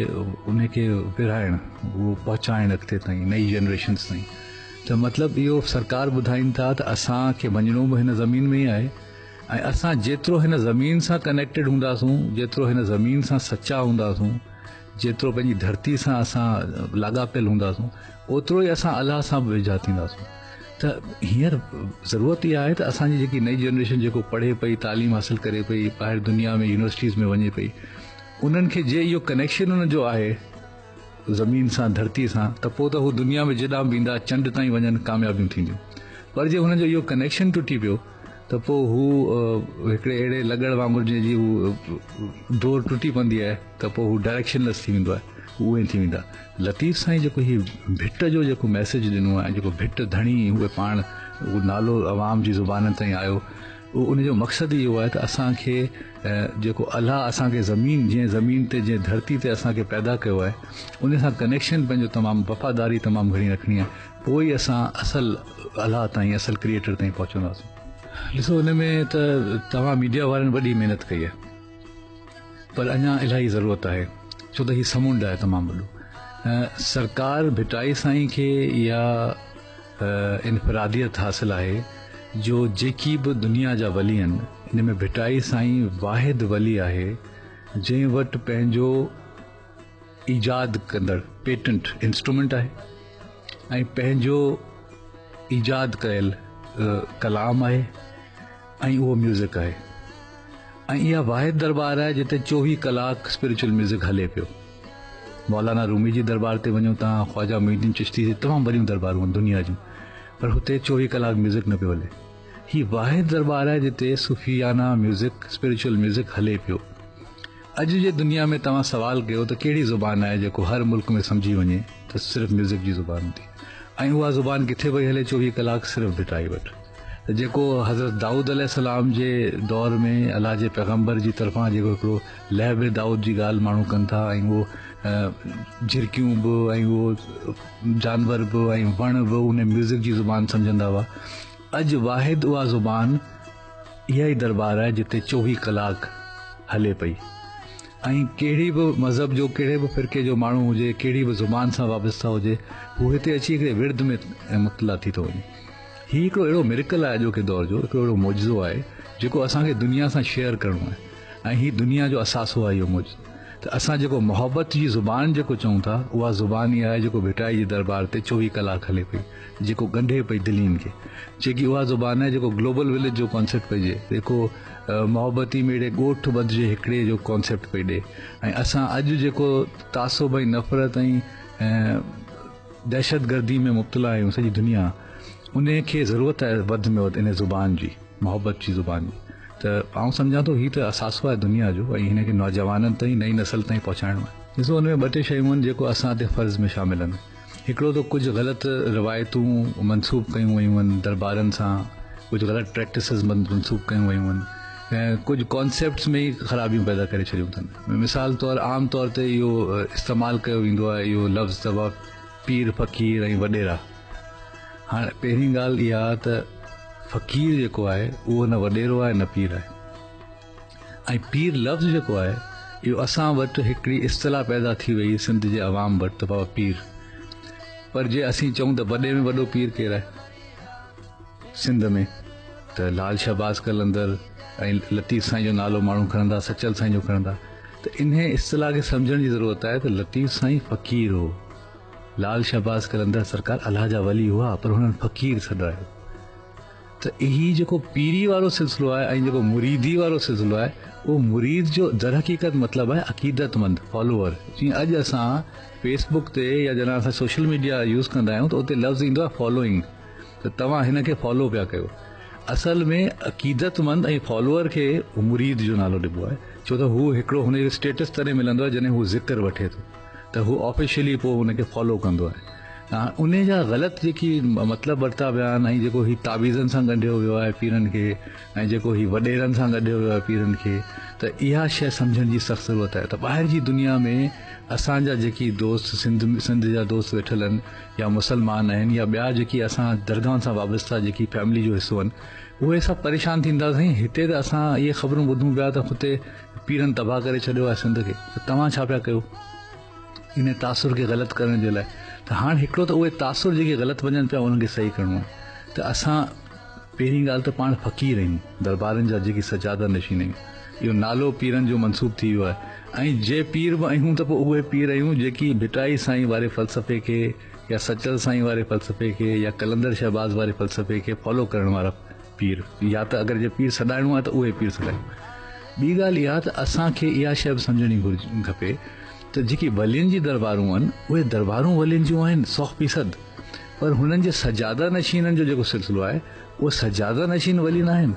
ان کي ورهائڻ، اهو پهچائڻ اڳتي تائين نئين جنريشنس تائين ته مطلب اهو سرڪار ٻڌائين ٿا ته اسان کي وڃڻو به هن زمين ۾ ئي آهي ۽ اسان جيترو هن زمين سان ڪنيڪٽيڊ هونداسون، جيترو هن زمين سان سچا هونداسون، جيترو پنهنجي ڌرتي سان اسان لاڳاپيل هونداسون اوترو ئي اسان الله سان به ويجها ٿينداسون. ته هينئر ضرورت اها آهي ته اسان جي جيڪي نئين جنريشن جيڪو پڙهي پئي تعليم حاصل ڪري پئي ٻاهر دنيا ۾ يونيورسٽيز ۾ وڃي پئي انهن کي جي اهو ڪنيڪشن انهن جو آهي زمين سان ڌرتي سان ته پوء ته هو دنيا ۾ جيڏانهن به ويندا چنڊ تائين وڃن ڪاميابيون ٿينديون پر جي هنن جو اهو ڪنيڪشن ٽٽي پيو ته پوء هو هڪڙي اهڙي لڳڙ وانگر جنهن جي هو ڊور ٽٽي پوندي آهي ته پوء هو ڊائريڪشن ليس ٿي ويندو آهي هو ائين ٿي ويندا. لطيف سائين جيڪو هي ڀٽ جو جيڪو ميسيج ڏنو آهي جيڪو ڀٽ ڌڻي هو پاڻ اهو نالو عوام جي زبانن تائين آيو اهو ان جو مقصد ئي اهو آهي ته اسان کي جيڪو الله اسان کي زمين جنهن زمين تي جنهن ڌرتي تي اسان کي پيدا ڪيو آهي ان سان ڪنيڪشن پنهنجو تمام وفاداري تمام گهڻي رکڻي آهي پوء ئي اسان اصل الله تائين اصل ڪريئيٽر تائين پهچنداسون. ڏسو ان ۾ ته توهان ميڊيا وارن وڏي محنت ڪئي آهي پر اڃا الاهي ضرورت آهي ڇو ته هي سمنڊ آهي تمام وڏو سرڪار ڀٽائي سائين کي اها انفراديت حاصل آهي جو جيڪي به دنيا جا ولي آهن ان ۾ ڀٽائي سائين واحد ولي آهي جنهن وٽ پنهنجو ايجاد ڪندڙ پيٽنٽ انسٽرومينٽ آهي ۽ پنهنجو ايجاد ڪيل ڪلام آهي ۽ اهو ميوزڪ آهي ۽ اها واحد دربار آهي جتي 24 ڪلاڪ اسپرچوئل ميوزڪ هلي پيو. مولانا رومي جي دربار تي وڃو توهان، خواجه معين الدين چشتي جي تمام وڏيون دربارون آهن دنيا جون، پر هتي 24 ڪلاڪ ميوزڪ نه پيو هلي. هي واحد دربار آهي جتي صوفيانه ميوزڪ، اسپريچوئل ميوزڪ هلي پيو. اڄ جي دنيا ۾ توهان سوال ڪيو ته ڪهڙي زبان آهي جيڪو هر ملڪ ۾ سمجهي وڃي ته صرف ميوزڪ جي زبان هوندي ۽ اها زبان ڪٿي پئي هلي 24 ڪلاڪ صرف ڀٽائي وٽ. ته جيڪو حضرت دائود عليه السلام جي دور ۾ الله جي پيغمبر جي طرفان جيڪو هڪڙو لهب دائود جي ڳالهه ماڻهو ڪن ٿا ۽ اهو جهرڪيون به ۽ اهو جانور به ۽ وڻ به ان ميوزڪ جي زبان سمجهندا هئا. اڄ واحد اها زبان اها ئي دربار آهي جتي 24 ڪلاڪ هلي پئي ۽ ڪهڙي به مذهب جو ڪهڙي به فرقي جو ماڻهو هجي، ڪهڙي به زبان سان وابسته هجي، هو هتي اچي هڪڙي ورد ۾ مبتلا ٿي ٿو وڃي. هي هڪڙو اهڙو مريڪل آهي اڄوڪي دور جو، هڪڙو اهڙو معجزو آهي جيڪو اسان کي دنيا سان شيئر ڪرڻو آهي ۽ هي دنيا جو اثاثو آهي اهو معجزو. ته اسان جيڪو محبت جي زبان جيڪو چئون ٿا اها زبان اها آهي جيڪو ڀٽائي جي دربار تي 24 ڪلاڪ هلي پئي، جيڪو ڳنڍي پئي دلين کي، جيڪي اها زبان آهي جيڪو گلوبل وليج جو ڪانسيپٽ پئي ڏئي، جيڪو محبتي ميڙي ڳوٺ ٻڌجي هڪڙي جو ڪانسيپٽ پئي ڏئي ۽ اسان اڄ جيڪو تعصب ۽ نفرت ۽ دهشتگردي ۾ مبتلا آهيون سڄي دنيا انهي کي ضرورت آهي وڌ ۾ وڌ انهي زبان جي محبت جي زبان جي ته آئون سمجهان ٿو هي ته اثاثو آهي دنيا جو ۽ هن کي نوجوانن تائين نئين نسل تائين پهچائڻو آهي. ڏسو ان ۾ ٻه ٽي شيون آهن جيڪو اسان تي فرض ۾ شامل آهن. هڪڙو ته ڪجهه غلط روايتون منسوب ڪيون ويون آهن دربارن سان، ڪجهه غلط پريڪٽسز منسوب ڪيون ويون آهن ۽ ڪجهه ڪانسيپٽس ۾ ئي خرابيون پيدا ڪري ڇڏيون اٿن. مثال طور عام طور تي اهو استعمال ڪيو ويندو آهي اهو لفظ ته پير فقير ۽ وڏيرا. هاڻ پهرين ڳالهه اها ته فقير جيڪو آهي اهو نه وڏيرو آهي نه پير آهي ۽ پير لفظ جيڪو آهي اهو اسان وٽ هڪڙي اصطلاح پيدا ٿي وئي سنڌ جي عوام وٽ ته بابا پير، پر جي اسين چئون ته وڏي ۾ وڏو پير ڪير آهي سنڌ ۾ ته لال شهباز قلندر ۽ لطيف سائين جو نالو ماڻهو کڻندا، سچل سائين جو کڻندا. ته انهي اصطلاح کي سمجهڻ جي ضرورت آهي ته لطيف سائين فقير هو، لال شهباز قلندر سرڪار الله جا ولي هئا پر هنن فقير سڏرايو. ته هي جيڪو پيري وارو سلسلو آهي ۽ جيڪو مريدي وارو سلسلو آهي اهو مريد جو درحقيقت مطلب آهي عقيدتمند، فالوور. جيئن اڄ اسان فيس بڪ تي يا جڏهن اسان سوشل ميڊيا يوز ڪندا آهيون ته اتي لفظ ايندو آهي فالوئنگ، ته توهان هن کي فالو پيا ڪيو. اصل ۾ عقيدتمند ۽ فالوئر کي مريد جو نالو ڏبو آهي ڇو ته هو هڪڙو هن جو اسٽيٽس تڏهن ملندو آهي جڏهن هو ذڪر وٺي ٿو ته هو آفيشلي پوء هن کي فالو ڪندو آهي. هاڻ انهي جا غلط جيڪي مطلب ورتا ويا آهن ۽ جيڪو هي تعويذن سان ڳنڍيو ويو آهي پيرن کي ۽ جيڪو هي وڏيرن سان ڳنڍيو ويو آهي پيرن کي ته اها شيء سمجهڻ جي سخت ضرورت آهي ته ٻاهر جي دنيا ۾ اسان جا جيڪي دوست سنڌ جا دوست ويٺل آهن يا مسلمان آهن يا ٻيا جيڪي اسان درگاهن سان وابسته جيڪي فيملي جو حصو آهن اهي سڀ پريشان ٿيندا سائين هتي ته اسان اهي خبرون ٻڌون پيا ته هتي پيرن تباهه ڪري ڇڏيو آهي سنڌ کي ته توهان ڇا پيا ڪيو ان تاثر کي غلط ڪرڻ جي لاء ته هاڻ هڪڙو ته اهي تاثر جيڪي غلط وڃن پيا انهن کي صحيح ڪرڻو آهي ته اسان پهرين ڳالهه ته پاڻ فقير آهيون، دربارن جا جيڪي سجاده نشين آهيون، اهو نالو پيرن جو منسوب ٿي ويو آهي ۽ جي پير به آهيون ته پوء اهي پير آهيون جيڪي ڀٽائي سائين واري فلسفي کي يا سچل سائين واري فلسفي کي يا قلندر شهباز واري فلسفي کي فالو ڪرڻ وارا پير يا ته اگر جي پير سڏائڻو آهي ته اهي پير سڏايون. ٻي ڳالهه اها ته اسان کي اها شيء به سمجهڻي کپي ته جيڪي ولين جي دربارون آهن اهي دربارون ولين جون آهن سو فيصد پر هنن جي سجاده نشينن جو جيڪو سلسلو آهي اهو سجاده نشين ولي ناهن،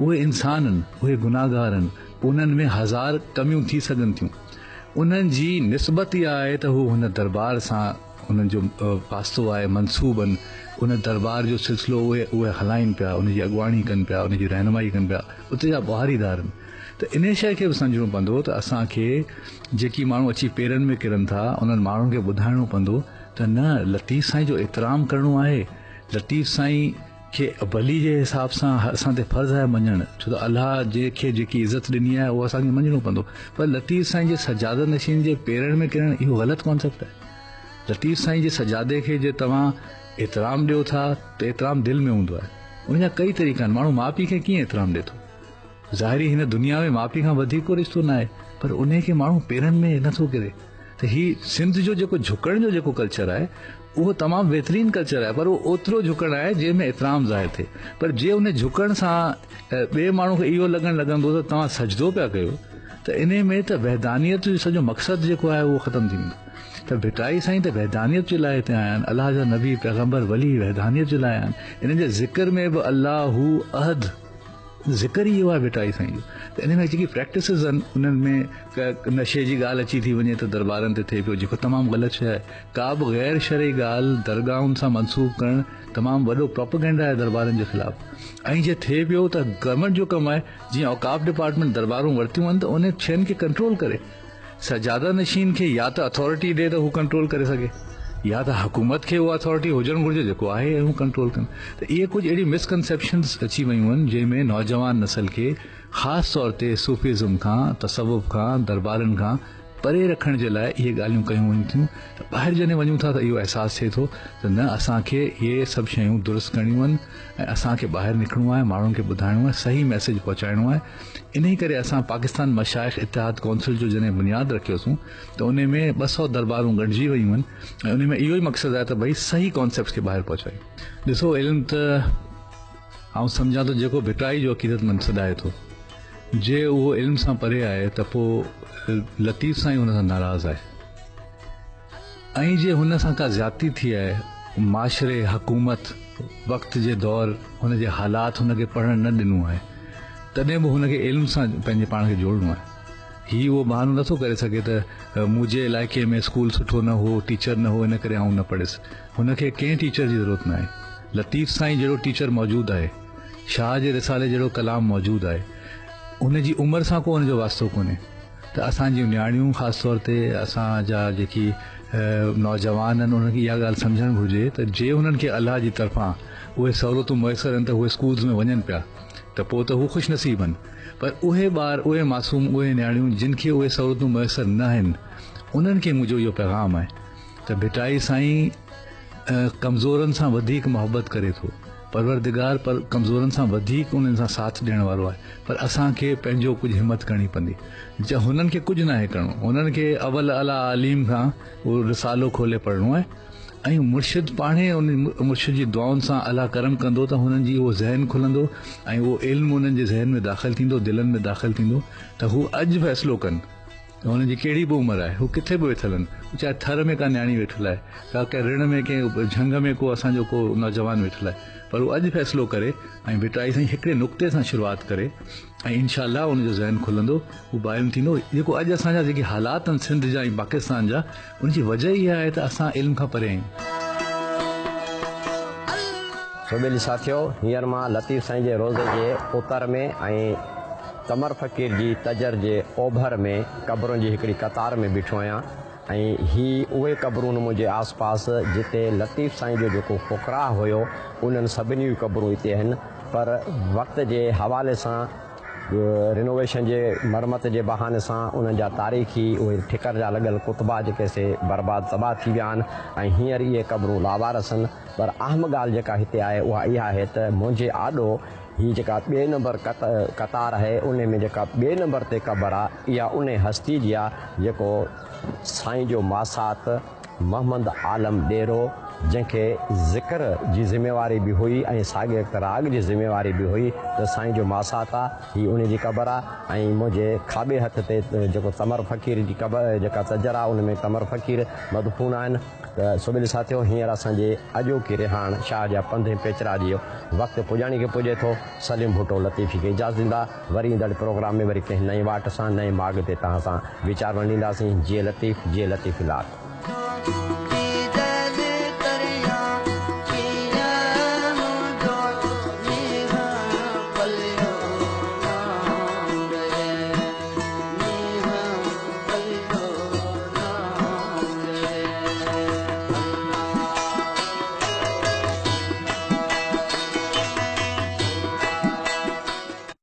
اهي انسان آهن، اهي گناهگار آهن، انهن ۾ هزار ڪميون ٿي سگهن ٿيون، انهن جي نسبت اها آهي ته هو هن دربار سان انهن جو واسطو آهي، منسوب آهن، ان دربار جو سلسلو اهي اهي هلائين پيا، ان جي اڳواڻي ڪن پيا، ان جي رهنمائي ڪن پيا، اتي جا ٻهاريدار آهن ته انهي شيء کي به سمجهڻو پوندو ته اسان کي جيڪي ماڻهو اچي پيرن ۾ ڪرن ٿا انهن ماڻهن کي ٻڌائڻو پوندو ته نه لطيف سائين جو احترام ڪرڻو آهي، لطيف سائين کي ولي جي حساب سان اسان تي فرض آهي مڃڻ، ڇو ته الله جي کي جيڪي عزت ڏني آهي اهو اسان کي مڃڻو پوندو، پر لطيف سائين جي سجاده نشين جي پيرن ۾ ڪرڻ اهو غلط ڪانسيپٽ آهي. لطيف سائين جي سجادي کي جي توهان احترام ڏيو ٿا ته احترام دل ۾ هوندو آهي، ان جا ڪئي طريقا آهن، ماڻهو ماء پيء کي ڪيئن احترام ڏي ٿو؟ ظاهري هن دنيا ۾ ماء پيء کان وڌيڪ ڪو رشتو ناهي، پر انهي کي ماڻهو پيرن ۾ نٿو ڪري. ته هي سنڌ جو جيڪو جهڪڻ جو جيڪو ڪلچر آهي اهو تمام بهترين ڪلچر آهي، پر اهو اوترو جهڪڻ آهي جنهن ۾ احترام ظاهر ٿئي. پر جي ان جهڪڻ سان ٻئي ماڻهو کي اهو لڳڻ لڳندو ته توهان سجدو پيا ڪيو ته انهي ۾ ته وحدانيت جو سڄو مقصد جيڪو آهي اهو ختم ٿي ويندو. ته ڀٽائي سائين ته وحدانيت جي لاء هتي آيا آهن، الله جا نبي، پيغمبر، ولي وحدانيت جي لاء آيا آهن، انهن جي ذڪر ۾ به الله هو احد ذڪر ئي اهو آهي ڀٽائي سائين جو ته ان ۾ جيڪي پريڪٽسز آهن انهن ۾ نشي جي ڳالهه اچي ٿي وڃي ته دربارن تي ٿئي پيو جيڪو تمام غلط شيء آهي ڪا به غير شرعي ڳالهه درگاهن سان منسوب ڪرڻ تمام وڏو پروپيگنڊا آهي دربارن جي خلاف ۽ جي ٿئي پيو ته گورنمينٽ جو ڪم آهي جيئن اوقاف ڊپارٽمينٽ دربارون ورتيون آهن ته ان شين کي ڪنٽرول ڪري سجاده نشين کي يا ته اٿارٽي ڏي ته هو ڪنٽرول ڪري سگهي يا ته حڪومت کي اها اٿارٽي هجڻ گهرجي جيڪو آهي ۽ هو ڪنٽرول ڪن ته اهي ڪجهه اهڙيون مسڪنسيپشنز اچي ويون آهن جنهن ۾ نوجوان نسل کي خاص طور تي صوفيزم کان تصوف کان دربارن کان پري رکڻ جي لاء اهي ڳالهيون ڪيون وڃن ٿيون ته ٻاهر جڏهن وڃون ٿا ته اهو احساس ٿئي ٿو ته نه اسان کي اهي سڀ شيون درست ڪرڻيون آهن ۽ اسان کي ٻاهر نڪرڻو آهي ماڻهن کي ٻڌائڻو آهي صحيح ميسيج پهچائڻو آهي انهي ڪري اسان پاڪستان مشائخ اتحاد ڪونسل جو جڏهن بنياد رکيوسون ته انهي ۾ 200 دربارون ڳنڍجي ويون آهن ۽ انهي ۾ اهو ئي مقصد آهي ته ڀئي صحيح ڪانسيپٽس کي ٻاهر پهچايون. ڏسو علم ته آئون سمجهان ٿو جيڪو ڀٽائي جو عقيدتمند سڏائي ٿو جي اهو علم سان پري آهي ته پوء لطيف سائين هن سان ناراض آهي. ۽ جي هن سان ڪا زيادتي ٿي آهي، معاشري، حڪومت، وقت جي دور، هن جي حالات هن کي پڙهڻ نه ڏنو آهي، تڏهن به هن کي علم سان پنهنجي پاڻ کي جوڙڻو آهي. هي اهو بهانو نٿو ڪري سگهي ته منهنجي علائقي ۾ اسڪول سٺو نه هو، ٽيچر نه هو ان ڪري آئون نه پڙهيس. هن کي ڪنهن ٽيچر جي ضرورت ناهي. لطيف سائين جهڙو ٽيچر موجود آهي. شاهه جي رسالي جهڙو ڪلام موجود آهي. هن جي عمر سان ڪو هن جو واسطو ڪونهي. ته اسان جون نياڻيون خاص طور تي اسان جا جيڪي نوجوان آهن انهن کي اها ڳالهه سمجهڻ گهرجي ته جي انهن کي الله جي طرفان اهي سهولتون ميسر آهن ته اهي اسڪولز ۾ وڃن پيا ته پوء ته هو خوش نصيب آهن پر اهي ٻار اهي معصوم اهي نياڻيون جن کي اهي سهولتون ميسر نه آهن انهن کي منهنجو اهو پيغام آهي ته ڀٽائي سائين ڪمزورن سان وڌيڪ محبت ڪري ٿو. پروردگار پر ڪمزورن سان وڌيڪ انهن سان ساٿ ڏيڻ وارو آهي پر اسان کي پنهنجو ڪجهه همت ڪرڻي پوندي. جا هنن کي ڪجهه ناهي ڪرڻو. هنن کي اول الا عليم کان اهو رسالو کولي پڙهڻو آهي ۽ مرشد پاڻهي ان مرشد جي دعائن سان الله ڪرم ڪندو ته هنن جي اهو ذهن کلندو ۽ اهو علم انهن جي ذهن ۾ داخل ٿيندو دلن ۾ داخل ٿيندو ته هو اڄ فيصلو ڪن ته هن جي ڪهڙي به عمر آهي، هو ڪٿي به ويٺل آهن، چاهي ٿر ۾ ڪا نياڻي ويٺل آهي، ڪا ڪنهن رڻ ۾ ڪنهن جهنگ ۾ ڪو اسان جو ڪو نوجوان ويٺل آهي، پر هو اڄ فيصلو ڪري ۽ ڀٽائي سائين هڪڙي نقطي سان شروعات ڪري ۽ انشاء الله ان جو ذهن کلندو، هو باعلم ٿيندو. جيڪو اڄ اسان جا جيڪي حالات آهن سنڌ جا ۽ پاڪستان جا، ان جي وجه اها آهي ته اسان علم کان پري آهيون. سو ٻيلي ساٿيو، هينئر مان لطيف سائين جي روضي جي اتر ۾ ۽ تمر فقير جي تجر جي اوڀر ۾ قبرن جي هڪڙي قطار ۾ بيٺو آهيان ۽ هي اهي قبرون منهنجي آس پاس جتي لطيف سائين جو جيڪو فقراء هيو انهن سڀني جون قبرون اتي آهن پر وقت جي حوالي سان رينوويشن جي مرمت جي بهاني سان انهن جا تاريخي اهي ٺڪر جا لڳل ڪتبا جيڪي سي برباد تباهه ٿي ويا آهن ۽ هينئر اهي قبرون لاوارث آهن پر اهم ڳالهه جيڪا هتي آهي اها اها آهي ته منهنجي آڏو هي جيڪا ٻئي نمبر قطار آهي انهي ۾ جيڪا ٻئي نمبر تي قبر آهي اها انهي هستي جي آهي جيڪو سائين جو ماسات محمد عالم ڏيرو جنهن کي ذڪر جي ذميواري به هئي ۽ ساڳئي وقت راڳ جي ذميواري به هئي ته سائين جو ماسات آهي هي انهي جي قبر آهي ۽ منهنجي کاٻي هٿ تي جيڪو تمر فقير جي قبر جيڪا تجر آهي ان ۾ تمر فقير مدفون آهن. ته سوڀيلي ساٿيو هينئر اسان جي اڄوڪي رهاڻ شاهه جا پنڌ ۽ پيچرا جي وقت پڄاڻي کي پڄي ٿو. سليم ڀٽو لطيفي کي اجازت ڏيندا. وري ايندڙ پروگرام ۾ وري ڪنهن نئين واٽ سان نئين ماڳ تي توهان سان ويچار ونڊينداسين. جيئي لطيف جيئي لطيفي لاٽ.